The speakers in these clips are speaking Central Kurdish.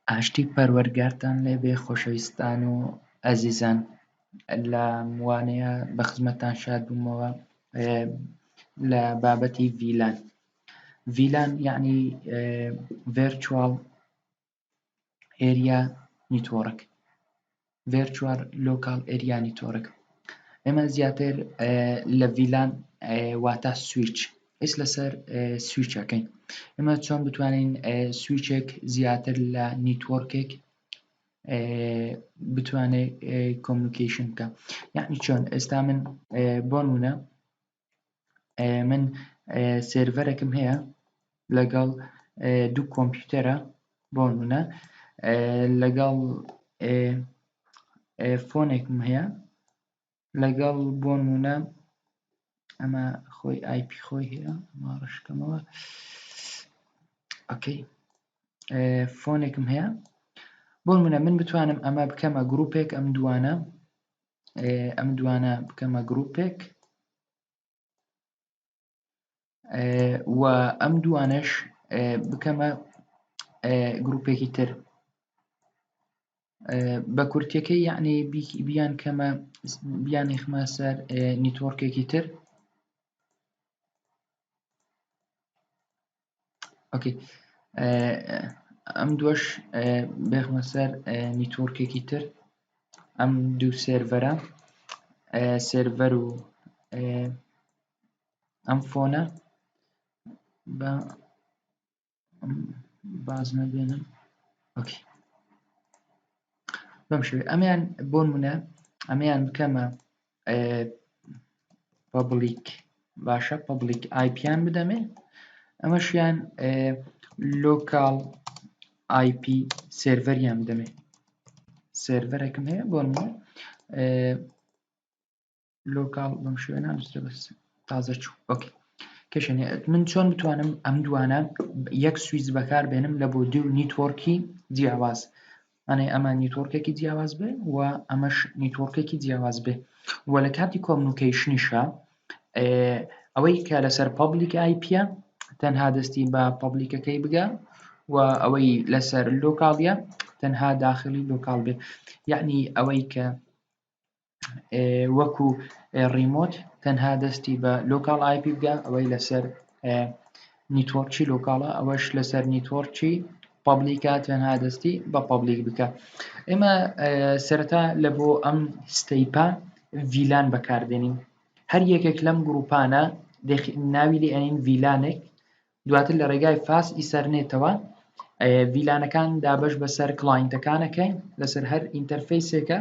ئاشتی پەروەردگارتان لێبێ خۆشەویستان و ئەزیزان لە وانەیە بە خزمەتتان شاد بوومەوە لە بابەتی VLAN. VLAN یعنی virtual area network، virtual local area network. ئێمە زیاتر لە VLAN واتە سویچ ئیس لەسەر سویچەکەین. ئێمە چۆن بتوانین سویچێک زیاتر لە network ێک بتوانێت communication بکە؟ یعنی چۆن ئێستا من بۆ نمونە من server ێکم هەیە لەگەڵ دوو کۆمپیوتەرە، بۆ نمونە لەگەڵ phone ێکم هەیە، لەگەڵ بۆ نمونە ئەمە خۆی IP خۆی هەیە، ئەمە ڕشکەمەوە. okay، phone ێکم هەیە. بۆ نمونە من بتوانم ئەمە بکەمە گروپێک، ئەم دوانە بکەمە گروپێک و ئەم دوانەش بکەمە گروپێکی تر. بە کورتەکەی یعنی بیان کەمە بیانیخمە سەر network ێکی تر. okay، ئەم دووەش بێخمە سەر network ێکی تر، ئەم دوو server ە، server و ئەم phone ە بە باز نەبێنم. okay، بەم شێوەیە ئەمیان بۆ نمونە ئەمیان بکەمە public، باشە، public IP یان بدەمێ، ئەمەشیان local IP server یان بدەمێ. server ێکم هەیە بۆ نمونە local بەم شێوە نانووسرێ، بەس تازە چوو. okay، کێشە نیە. من چۆن بتوانم ئەم دوانە یەک سویچ بەکار بێنم لە بۆ دوو network ی جیاواز؟ ئەنێ ئەمە network ێکی جیاواز بێ و ئەمەش network ێکی جیاواز بێ و لە کاتی communication یشا ئەوەی کە لەسەر public IP یە تەنها دەستی بە public ەکەی بگە و ئەوەی لەسەر local ە تەنها داخلی local بێ. یعنی ئەوەی کە وەکو remote تەنها دەستی بە local IP بگە، ئەوەی لەسەر network ی local ە، ئەوەش لەسەر network ی public ە تەنها دەستی بە public بکە. ئێمە سەرەتا لە بۆ ئەم step ە VLAN بەکاردێنین. هەر یەکێک لەم گروپانە ناوی لێ ئەنین VLAN ێک. دواتر لە ڕێگای Fast Ethernet ەوە VLAN ەکان دابش بەسەر client ەکانەکەین لەسەر هەر interface ێکە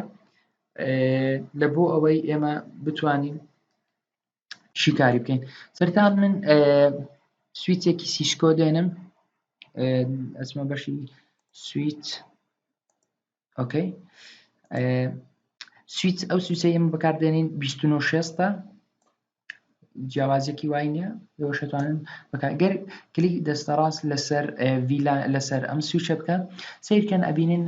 لە بۆ ئەوەی ئێمە بتوانین شیکاری بکەین. سەرتا من switch ێکی Cisco دێنم، ئەچمە بەشی switch. okay، switch، ئەو سویچەی ئێمە بەکاردێنین 29 شێستە، جیاوازێکی وای نییە. ئێوەش ئەتوانن بەکار گەر کلیک دەستەڕاست لەسەر VLAN لەسەر ئەم سویچە بکەن، سیرکەن ئەبینن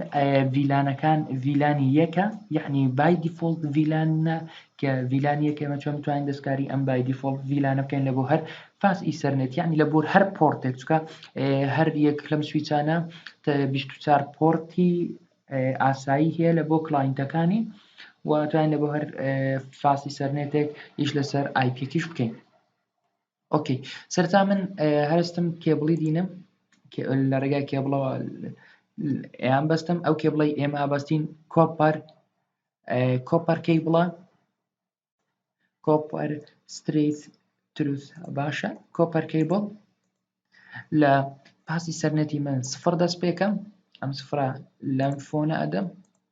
VLAN ەکان VLAN ی یەکە، یعنی by default VLAN ە کە VLAN یەکە. ئێمە چۆن بتوانین دەستکاری ئەم by default VLAN ە بکەین لە بۆ هەر Fast Ethernet، یعنی لە بۆ هەر port ێک؟ چونکە هەر یەک لەم سویچانە 24 port ی ئاسایی هەیە لە بۆ client ەکانی و توانین لە بۆ هەر Fast Ethernet ێک ئیش لەسەر IP یەکیش بکەین. okay، سەرتا من هەرستم کێبڵی دینم، لە ڕێگای cable ەوە یان بەستم. ئەو cable ەی ئێمە بەستین copper cable ە، copper straight through، باشە، copper cable. لە Fast Ethernet ی من سفر دەست پێکەم، ئەم سفرە لەم phone ە ئەدەم،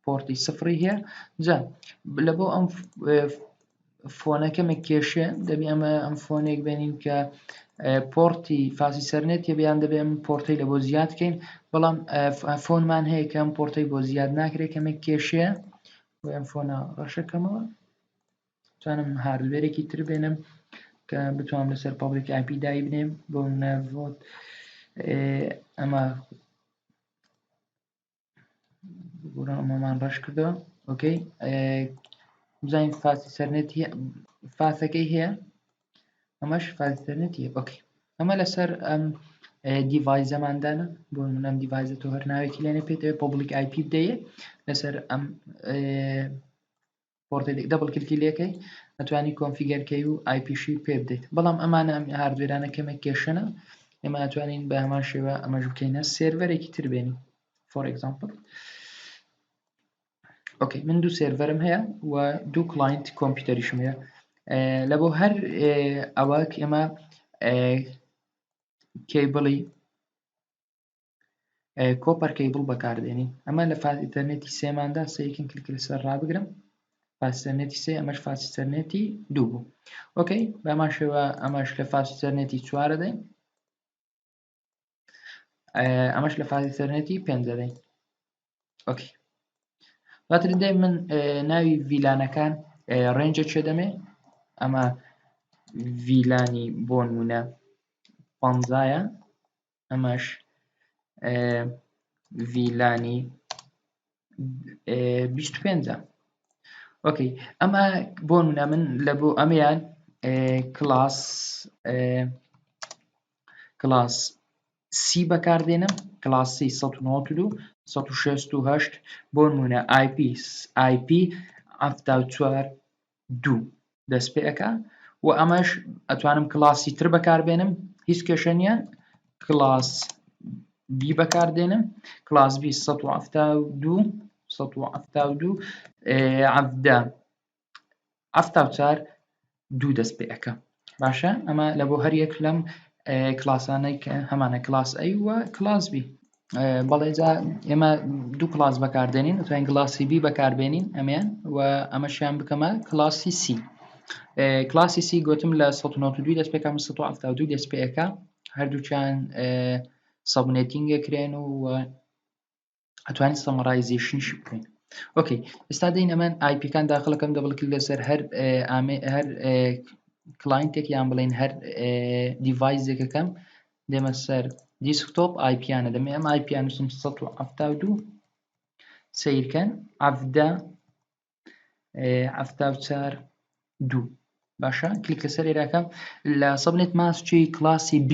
port ی سفری هەیە. جا لە بۆ ئەم phone ە کەمێک کێشێ دەبی ئەمە ئەم phone ێک بێنین کە port ی Fast Ethernet بیان دەبێ ئەم port ەی لە بۆ زیاد کەین، بەڵام phone مان هەیە کە ئەم port ەی بۆ زیاد ناکرێت، کەمێک کێشەیە. بۆ ئەم phone ە ڕەشەکەمەوە توانم hardware ێکی تر بێنم کە بتوانم لەسەر public IP دای بنێم. بۆ نەڤۆت ئەمە ئەمەمان ڕەش کردەوە. okay، بزانین Fast Ethernet fast ەکەی هەیە، ئەمەش Fast Ethernet هەیە. okay، ئەمە لەسەر ئەم device ەمان دانا، بۆ نمونە ئەم device ە تۆ هەر ناوێکی لێنێ پێتەوێ public IP بدەیە لەسەر ئەم port ی double click ی لێکەی ئەتوانی configure کەی و IP شی پێ بدەیت. بەڵام ئەمانە ئەم hardware انە کەمێک کێشەنە، ئێمە ئەتوانین بە هەمان شێوە ئەمەش بکەینە server ێکی تر بێنین. for example okay من دوو server م هەیە و دوو client کۆمپیوتەریشم هەیە. لە بۆ هەر ئەوە ئێمە cable ی copper cable بەکاردێنین. ئەمە لە Fast Ethernet ی سێماندا سەیرکەن کلک لەسەر ڕابگرم، Fast Ethernet ی سێ، ئەمەش Fast Ethernet ی دوو بوو. okay بەمان شێوە ئەمەش لە Fast Ethernet ی چوارە دەین، ئەمەش لە Fast Ethernet ی پێنج دەدەین. okay دواتر دێ من ناوی VLAN ەکان range ە چێ دەمێ، ئەمە VLAN ی بۆ نمونە پەنجایە، ئەمەش VLAN ی 25. okay ئەمە بۆ نمونە من لە بۆ ئەمەیان class class C بەکاردێنم، class C 192 168 بۆ نمونە IP IP 74 دوو دەست پێ ئەکا و ئەمەش ئەتوانم کلاسی تر بەکاربێنم، هیچ کێشە نییە. class B بەکاردێنم، class B 172 172 عەفدە 74 دوو دەست پێ ئەکا. باشە ئەمە لە بۆ هەر یەک لەم کلاسانەی کە هەمانە class A و class B. بەڵێ جا ئێمە دوو کلاس بەکاردێنین، ئەتوانین کلاسی B بەکاربێنین ئەمێن و ئەمەشیان بکەمە کلاسی C. کلاسی C گوتم لە 192 دەست پێکەم 172 دەست پێەکە، هەردووکیان subnetting ەکرێن و ئەتوانین summarization یش بکەین. okay ئێستا دێین ئەمە IP ەکان داخلەکەم، double click لەسەر هەر هەر client ێک یان بڵێن هەر device ێکەکەم، دێمە سەر desktop IP یانە دەمێ، ئەم IP یان نووسم 172، سیرکەن عەفدە 74 دوو. باشە کلیک لەسەر ئێراکەم، لە subnet mask ی کلاسی B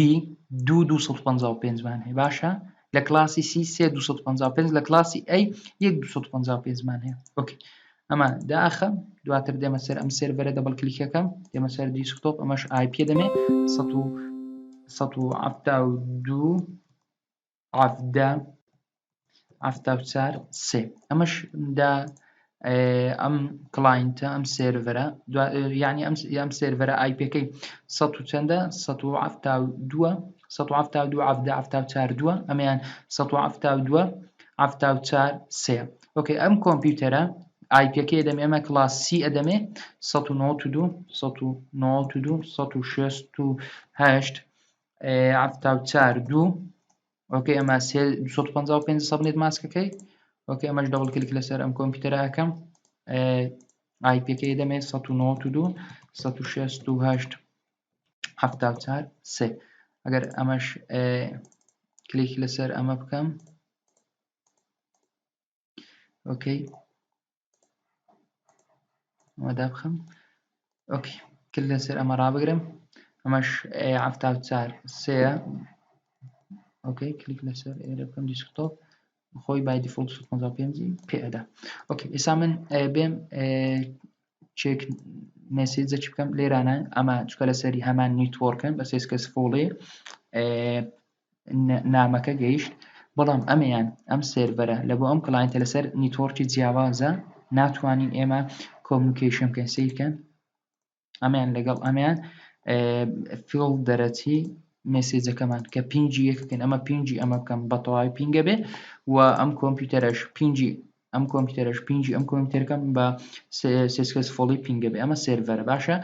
دوو 255 مان هەیە. باشە لە کلاسی C سێ 255، لە کلاسی A یەک 255 مان هەیە. okay ئەمە داخە، دواتر دێمە سەر ئەم server ە double click ەکەم، دێمە سەر desktop، ئەمەش IP دەمێ 172 عەفدە 74 سێ. ئەمەش دا ئەم client ە ئەم server ە یعنی ئەم ئەم server ە IP ەکەی سەد و چەندە 172 172 عەفدە 74 دووە، ئەمەیان 172 74 سێ. okay ئەم کۆمپیوتەرە IP ەکەی دەمێ ئەمە class C ئەدەمێ 192 192 168 74 دوو. okay ئەمە سێ 255 subnet mask ەکەی. okay ئەمەش double click لەسەر ئەم کۆمپیوتەرە ئەکەم، IP ەکەی دەمێ 192 168 74 سێ. ئەگەر ئەمەش کلیک لەسەر ئەمە بکەم، okay ئەمە دابخەم، okay کلیک لەسەر ئەمە ڕابگرم، ئەمەش 74 سێ. okay کلیک لەسەر ئێرە بکەم desktop، خۆی by default 155 پێ ئەدا. okay ئێستا من بێم check message ە چی بکەم لێرانە، ئەمە چکە لەسەری هەمان network ن بە successfully نامەکە گەیشت، بەڵام ئەمەیان ئەم server ە لە بۆ ئەم client ە لەسەر network ی جیاوازە، ناتوانین ئێمە communication بکەین. سیرکەن ئەمیان لەگەڵ ئەمیان fail دەرەچی message ەکەمان کە ping ی یەکەکەن، ئەمە ping ی ئەمە بکەم بە تەواوی ping ە بێ و ئەم کۆمپیوتەرەش ping ی ئەم کۆمپیوتەرەش ping ی ئەم کۆمپیوتەرەکەم بە successfully ping ە بێ. ئەمە server ە. باشە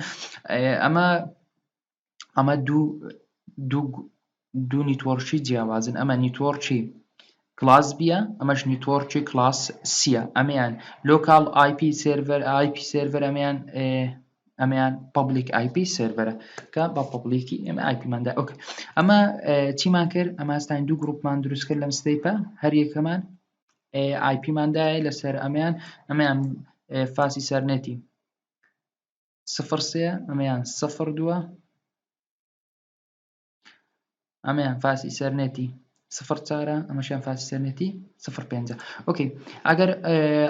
ئەمە ئەمە دوو دوو دوو network ی جیاوازن، ئەمە network ی class B یە، ئەمەش network ی class C یە. ئەمەیان local IP server IP server، ئەمەیان ئەمەیان public IP server ە کە بە public ی ئێمە IP ماندا. okay ئەمە چیمان کرد؟ ئەمە هەستاین دوو گروپمان دروست کرد لەم step ە، هەر یەکەمان IP ماندایە لەسەر ئەمەیان، ئەمەیان Fast Ethernet ی 03، ئەمەیان 02. ئەمەیان Fast Ethernet ی سفر چارە ئەمەشیان Fast Ethernet ی سفر پێنجە. Okay ئەگەر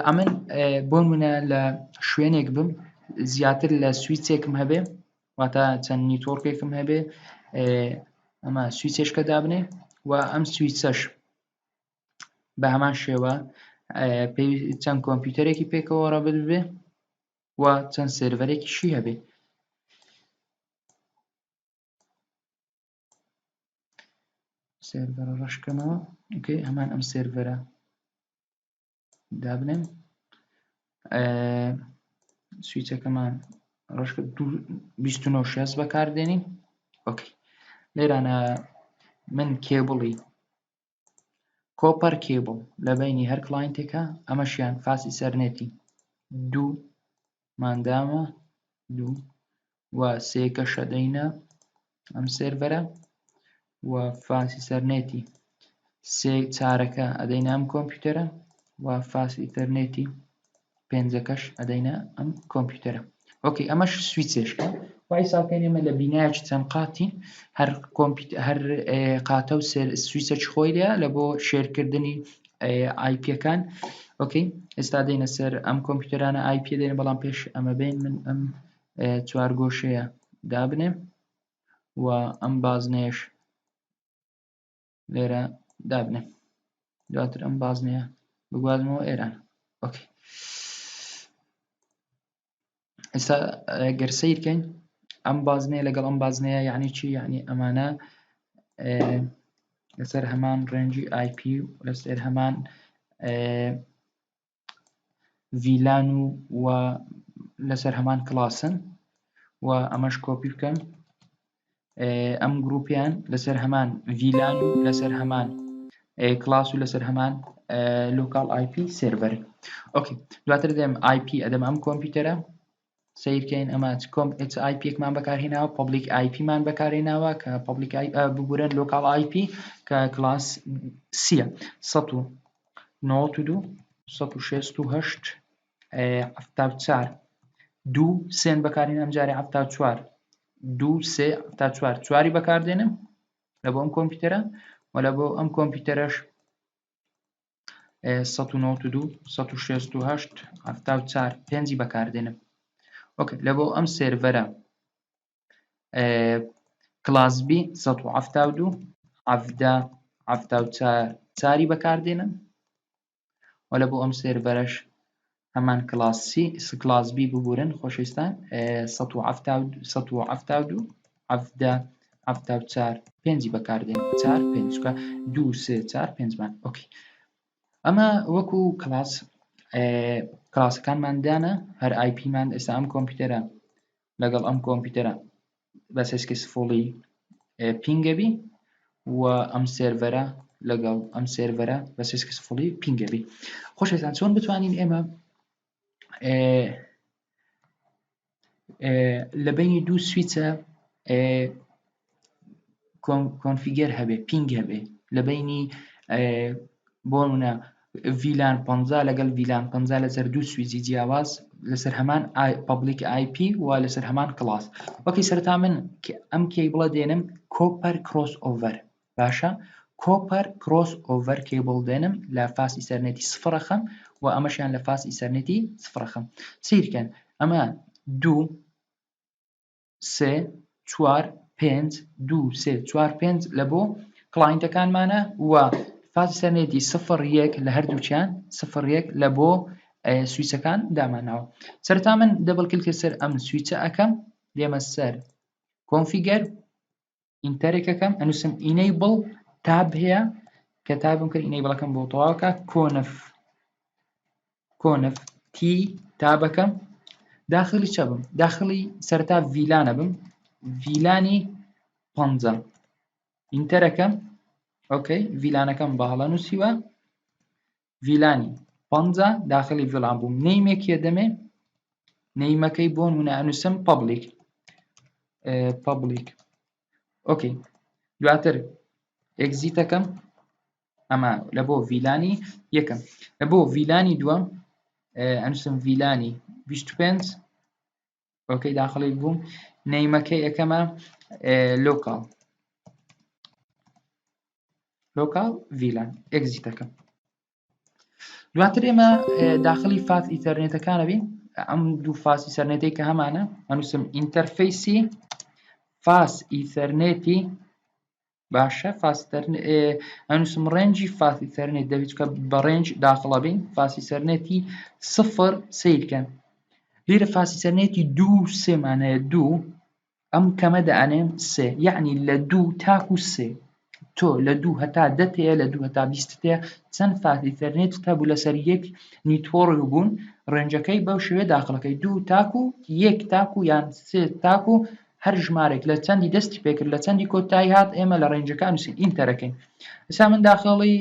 ئەمن بۆ منە لە شوێنێک بم زیاتر لە سویچێکم هەبێ واتە چەند network ێکم هەبێ ئەمە سویچێشکە دابنێ و ئەم سویچەش بە هەمان شێوە چەند کۆمپیوتەرێکی پێکەوە ڕەبت بێ و چەند سێرڤەرێکیشی هەبێ. سێرڤەرە ڕەشکەمەوە okay هەمان ئەم سێرڤەرە دابنێم سویچەکەمان ڕەشکە 29 شێست بەکاردێنین okay لێرانە من cable ی copper cable لە بینی هەر client ێکە ئەمەشیان Fast Ethernet ی دوو ماندامە دوو و سێکەشە دەینە ئەم سێرڤەرە و Fast Ethernet ی سێ چارەکە ئەدەینە ئەم کۆمپیوتەرە و Fast Ethernet ی پێنجەکەش ئەدەینە ئەم کۆمپیوتەرە. Okay ئەمەش سویچێشکە وای ساکەین ئێمە لە بینایەکی چەند قاتین هەر کۆمپیوتەر هەر قاتە و سویچەکی خۆی لێ لە بۆ share کردنی IP ەکان. Okay ئێستا دێنە سەر ئەم کۆمپیوتەرانە IP دێنە بەڵام پێش ئەمە بین من ئەم چوارگۆشەیە دابنێم و ئەم بازنەیەش لێرە دابنێم دواتر ئەم بازنەیە بگوازمەوە ئێران. Okay ئێستا گەر سەیرکەین ئەم بازنەیە لەگەڵ ئەم بازنەیە یعنی چی؟ یعنی ئەمانە لەسەر هەمان range ی IP و لەسەر هەمان VLAN و و لەسەر هەمان کلاسن و ئەمەش کۆپی بکەم ئەم گروپیان لەسەر هەمان VLAN و لەسەر هەمان کلاس و لەسەر هەمان local IP server. Okay دواتر دێم IP ئەدەم ئەم کۆمپیوتەرە سیرکەین ئەمە کۆم ئچ IP ێکمان بەکارهێناوە public IP مان بەکارهێناوە کە public ئای ببورن local IP کە class C یە 192 168 74 دوو سێن بەکارین ئەم جارێ 74 دوو سێ 74 چواری بەکاردێنم لە بۆ ئەم کۆمپیوتەرە و لە بۆ ئەم کۆمپیوتەرەش 192 168 74 پێنجی بەکاردێنم. Okay لە بۆ ئەم سێرڤەرە class B 172 17 74 چاری بەکاردێنم و لە بۆ ئەم سێرڤەرەش هەمان class C class B ببورن خۆشەویستان 172 17 74 پێنجی بەکاردێن 4 پێنج چکە 2 سێ 4 پێنجمان. Okay ئەمە وەکو کلاس کلاسەکانمان دانا هەر IP مان ئێستا ئەم کۆمپیوتەرە لەگەڵ ئەم کۆمپیوتەرە بە successfully ping ەبی و ئەم سێرڤەرە لەگەڵ ئەم سێرڤەرە بە successfully ping ەبی. خۆشەویستان چۆن بتوانین ئێمە لە بینی دوو سویچە configure هەبێ ping هەبێ لە بینی بۆ منە VLAN 50 لەگەڵ VLAN 50 لەسەر دوو سویجی جیاواز لەسەر هەمان public IP و لەسەر هەمان کلاس. Okay سەرەتا من ئەم cable ە دێنم copper crossover. باشە copper crossover cable دێنم لە Fast Ethernet ی سفرەخەم و ئەمەشیان لە Fast Ethernet ی سفرەخەم. سیرکەن ئەمە دوو سێ چوار پێنج دوو سێ چوار پێنج لە بۆ client ەکانمانە و Fast Ethernet ی سفر یەک لە هەردووکیان سفر یەک لە بۆ سویچەکان داماناوە. سەرەتا من double click سەر ئەم سویچە ئەەکەم دێمە سەر configure enter ێکەکەم ئەنووسم enable tab هەیە کە tab م کرد enable ەکەم بۆ تەواوکە conf conf t tab ەکەم داخلی چە بم داخلی سەرتا VLAN ە بم VLAN ی پەنجە enter ەکەم okay VLAN ەکەم بە هەڵە نووسیوە VLAN ی پەنجا داخلی VLAN بووم name ێک یە دەمێ name ەکەی بۆ نمونە ئەنووسم public public okay دواتر exit ەکەم ئەمە لە بۆ VLAN ی یەکەم لە بۆ VLAN ی دووەم ئەنووسم VLAN ی 25 okay داخلی بووم name ەکەی یەکەمە local. local VLAN exit ەکەم. دواتر ئێمە داخلی fast Ethernet ەکانە بین. ئەم دوو fast Ethernet ەی کە هەمانە ئەنووسم interface ی fast Ethernet ی باشە fast ئەنووسم range ی fast Ethernet دەبێت کە بە range داخڵە بین. fast Ethernet ی صفر سیرکەن لێرە fast Ethernet ی دوو سێمانەیە دوو ئەم کەمە دەئەنێم سێ یعنی لە دوو تاکو سێ تۆ لە دوو هەتا دە تەیە لە دوو هەتا بیست تەیە چەند fast Ethernet هەبوو لەسەر یەک network بوون range ەکەی بەو شێوەیە داخڵەکەی دوو تاکو یەک تاکو یان سێ تاکو هەر ژمارێک لە چەندی دەستی پێکرد لە چەندی کۆتایی هات ئێمە لە range ەکان نووسین enter ەکەین. ئێستا من داخڵی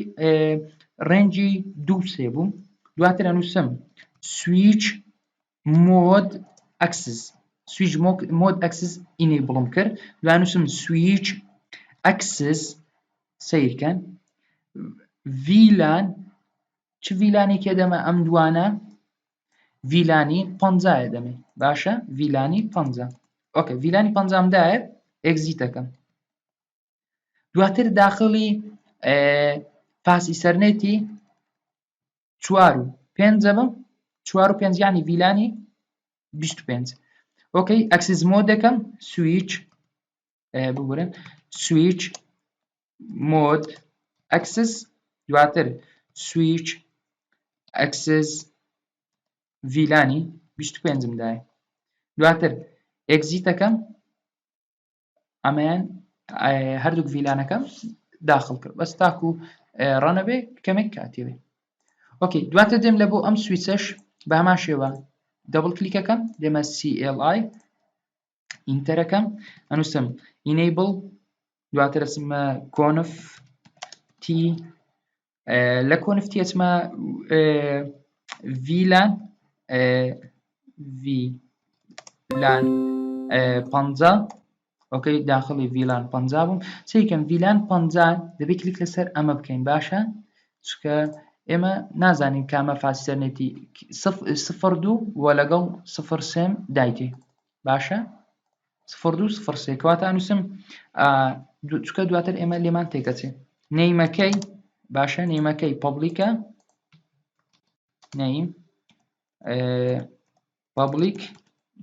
range ی دوو سێ بووم. دواتر ئەنووسم switch mode access switch mode access enable م کرد. دوانووسم switch access سیرکەن VLAN چ VLAN ێکی دەمە ئەم دوانە VLAN ی پەنجایە دەمێ باشە VLAN ی پەنجا okay VLAN ی پەنجام دایە exit ەکەم. دواتر داخلی fast Ethernet ی چوار و پێنجە بم چوار و پێنج یعنی VLAN ی 25. okay access mode دەکەم switch ببورن switch mode access دواتر switch access VLAN ی 25 دایە دواتر exit ەکەم ئەمەیان هەردووک VLAN ەکەم داخل کرد بەس تاکو ڕەنەبێ کەمێک کاتی بێ. okay دواتر دێم لە بۆ ئەم switch ەش بە هەمان شێوە double click ەکەم دێمە CLI enter ەکەم ئەنووسم enable دواتر ئەچمە conf t لە conf t ئەچمە VLAN VLAN پەنجا. okay داخلی VLAN پەنجا بووم. سەیرکەم VLAN پەنجا دەبێت کلیک لەسەر ئەمە بکەین باشە چونکە ئێمە نازانین کامە fast Ethernet ی سفر دوو و لەگەڵ سفر سێم دایتێ باشە سفر دوو سفر سێ کەواتە ئەنووسم چونکە دواتر ئێمە لێمان تێکەچێ name ەکەی باشە name ەکەی public ە name public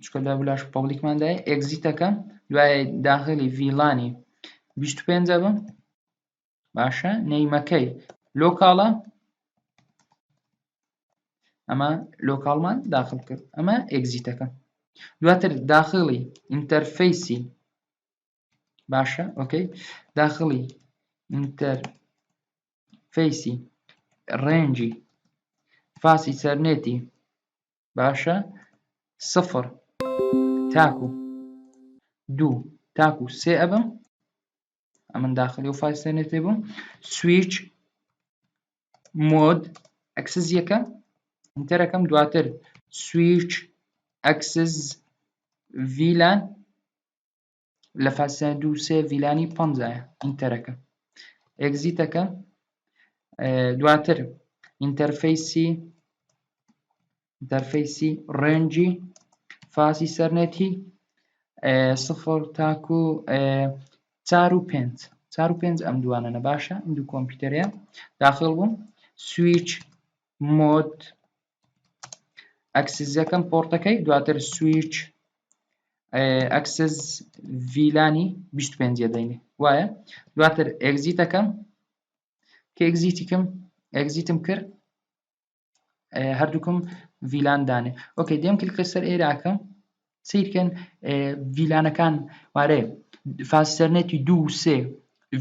چونکە لە ولاش public مان دایە exit ەکەم دوای داخلی VLAN ی 25 بم باشە name ەکەی local ە ئەمە local مان داخل کرد ئەمە exit ەکە دواتر داخلی interface ی باشە okay داخلی interface ی range ی fast Ethernet ی باشە سفر تاکو دوو تاکو سێ ئەبم ئەمن داخلی و fast Ethernet ێ بووم switch mode access یەکە enter ەکەم دواتر switch access VLAN لە fast دوو سێ VLAN ی پەنجایە enter ەکە exit ەکە دواتر interface ی interface ی range ی fast Ethernet ی سفر تاکو چار و پێنج چار و پێنج ئەم دوانەنە باشە ئەم دوو کۆمپیوتەرەیە داخل بووم switch mode access ەکەم port ەکەی دواتر switch access VLAN ی 25 دەینێ وایە دواتر exit ەکەم کە exit یکم exit م کرد هەردووکم VLAN دانێ okay دێم کلک لەسەر ئێراکەم سیرکەن VLAN ەکان وارێ fast Ethernet ی دوو سێ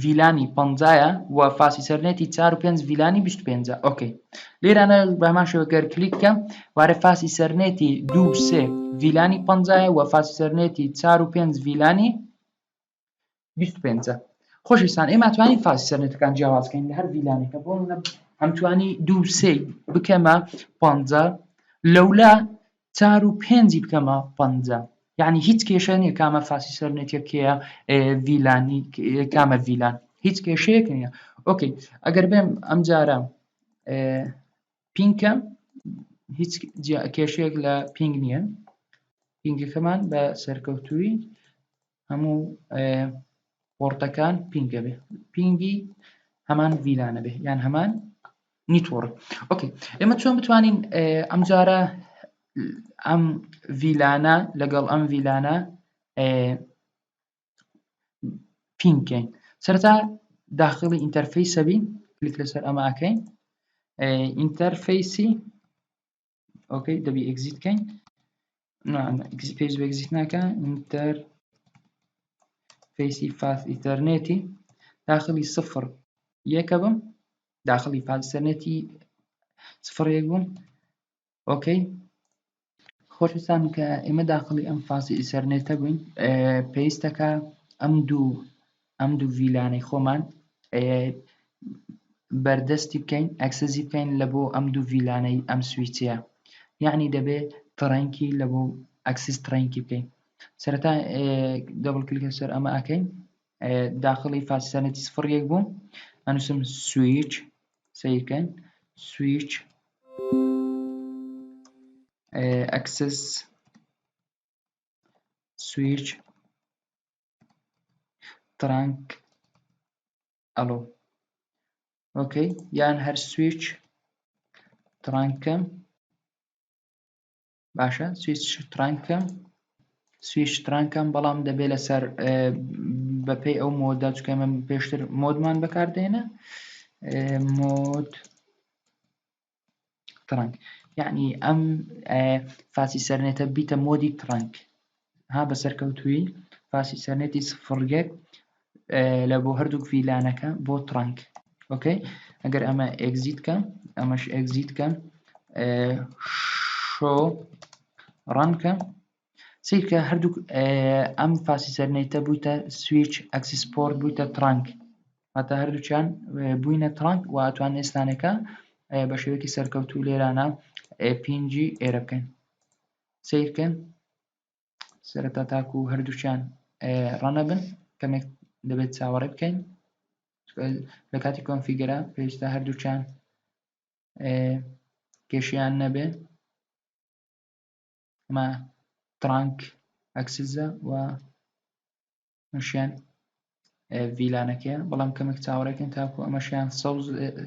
VLAN ی پەنجایە و fast Ethernet ی چار و پێنج VLAN ی بیست و پێنجە. okay لێرانە بە هەمان شێوە گەر کلیک بکەم وارێ fast Ethernet ی دوو سێ VLAN ی پەنجایە و fast Ethernet ی چار و پێنج VLAN ی بیست و پێنجە. خۆشەویستان ئێمە توانین fast Ethernet ەکان جیاواز کەین لە هەر VLAN ێکە بۆ منە ئەمتوانی دوو سێ بکەمە پەنجا لەولا چار و پێنجی بکەمە پەنجا یعنی هیچ کێشە نییە کامە fast Ethernet ەکەیە VLAN ی کامە VLAN هیچ کێشەیەک نییە. okay ئەگەر بێم ئەم جارە ping کەم هیچ کێشەیەک لە ping نییە ping ەکەمان بە سەرکەوتووی هەموو port ەکان ping ە بێ ping ی هەمان VLAN ە بێ یان هەمان network. Okay ئێمە چۆن بتوانین ئەم جارە ئەم VLAN ە لەگەڵ ئەم VLAN ە ping کەین؟ سەرەتا داخڵی interface ە بین، کلیک لەسەر ئەمە ئەکەین، interface ی okay دەبی exit کەین. پێویست بە exit ناکە. interface ی Fast Ethernet ی داخلی 0 1 بم، داخلی Fast Ethernet ی 0 1 بووم. Okay خۆشویستان کە ئێمە داخلی ئەم Fast Ethernet ە بووین، پێویستەکە ئەم دوو VLAN ەی خۆمان بەردەستی بکەین، access ی بکەین لە بۆ ئەم دوو VLAN ەی ئەم سویچەیە، یعنی دەبێ trunk ی لە بۆ access trunk ی بکەین. سەرەتا double click سەر ئەمە ئەکەین، داخلی Fast Ethernet ی 0 1 بووم، ئەنووسم سویچ، سەیرکەن، switch access switch trunk allow. Okay یان هەر switch trunk م باشە، switch trunk م، switch trunk م، بەڵام دەبێت لەسەر بەپێی ئەو mode ە، چونکە من پێشتر mode مان بەکاردێنە، mode trunk، یعنی ئەم Fast Ethernet ە بیتە mode ی trunk. ها بە سەرکەوتووی Fast Ethernet ی 0 1 لە بۆ هەردووک VLAN ەکە بۆ trunk. Okay ئەگەر ئەمە exit کەم، ئەمەش exit کەم، show run کەم، سیرکە هەردووک ئەم Fast Ethernet ە بوویتە switch access port، بوویتە trunk، هەتا هەردووچیان بووینە trunk و ئەتوان ئێستانەکە بە شێوەیەکی سەرکەوتوو لێرانە ping ی ئێرە بکەین. سیرکەن سەرەتا تاکو هەردووچیان run ە بن کەمێک دەبێت چاوەڕێ بکەین. لە کاتی configure ە پێویستە هەردووچیان کێشیان نەبێ. ئەمە trunk access ە و مەشیان VLAN ەکەیە، بەڵام کەمێک چاوەڕێکن تاکو ئەمەشیان سەوز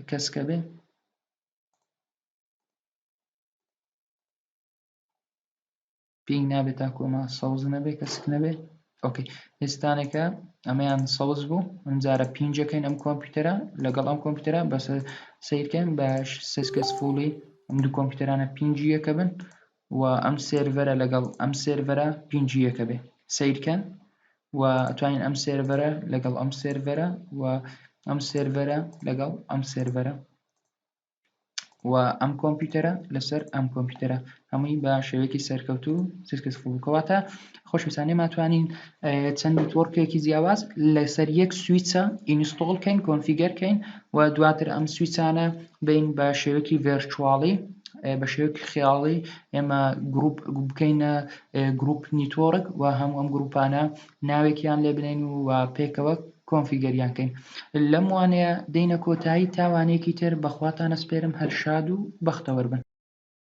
کەسکە بێ. Ping نابێت تاکو ئەمە سەوز نەبێ، کەسک نەبێ. Okay ئێستانێکە ئەمەیان سەوز بوو. ئەم جارە ping ەکەین ئەم کۆمپیوتەرە لەگەڵ ئەم کۆمپیوتەرە. بەس سیرکەن بە successfully ئەم دوو کۆمپیوتەرانە ping ی یەکە بن و ئەم سێرڤەرە لەگەڵ ئەم سێرڤەرە ping ی یەکە بێ. سیرکەن و ئەتوانین ئەم سێرڤەرە لەگەڵ ئەم سێرڤەرە و ئەم سێرڤەرە لەگەڵ ئەم سێرڤەرە و ئەم کۆمپیوتەرە لەسەر ئەم کۆمپیوتەرە هەمووی بە شێوەیەکی سەرکەوتوو successful. کەواتە خۆشەویستانێ ماتوانین چەند network ێکی جیاواز لەسەر یەک switch ە install کەین، configure کەین و دواتر ئەم سویچانە بین بە شێوەیەکی virtual ی، بە شێوەیەکی خیاڵی ئێمە group بکەینە group network و هەموو ئەم گروپانە ناوێکیان لێ بنێن و پێکەوە configure یان کەین. لەم وانەیە دەینە کۆتایی، تاوانەیەکی تر بەخواتان ئەسپێرم، هەر شاد و بەختەوەر بن.